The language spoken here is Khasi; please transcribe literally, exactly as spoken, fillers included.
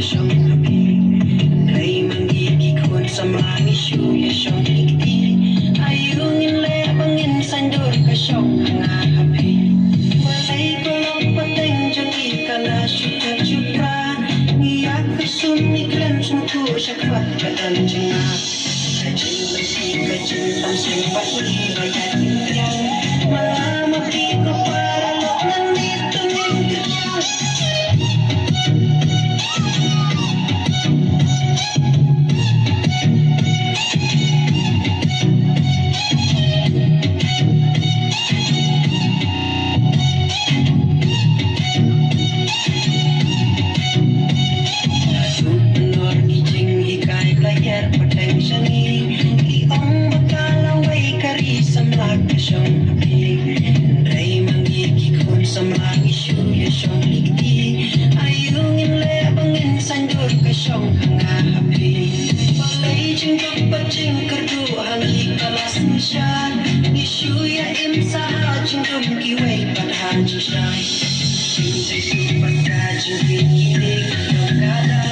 shong ha phi. Hynrei ma ngi ki khun samla ngi shu ïa shong ïa kti. Aïu ngin leh ba ngin saiñdur ka shong ha nga ha phi. Balei ka lok pateng jong ngi ka la shu thep shu pra. Ngi ïa ka sum ngi khlem sngewthuh shakhmat ka don jong nga. Ka jingpynti ka jingpynshong bad ngi ba ïaid pynbiang. Ma nga ma phi ko para lok nang nit tu ngin kyndiang. Suk pynor ki jinghikai player pateng sha ngi. Ki ong ba ka lawei ka ri samla ka shong ha phi. Hynrei ma ngi ki khun samla ngi shu ïa shong ïa kti. Aïu ngin leh ba ngin saiñdur ka shong ha nga ha phi. Balei jingduk bad jingkyrduh ha ngi ka la synshar. Ngi shu ïa im sa ha jingdum kiwei bad ha jingshai. Jingduk bad ka jingpynïaid ka don ka da.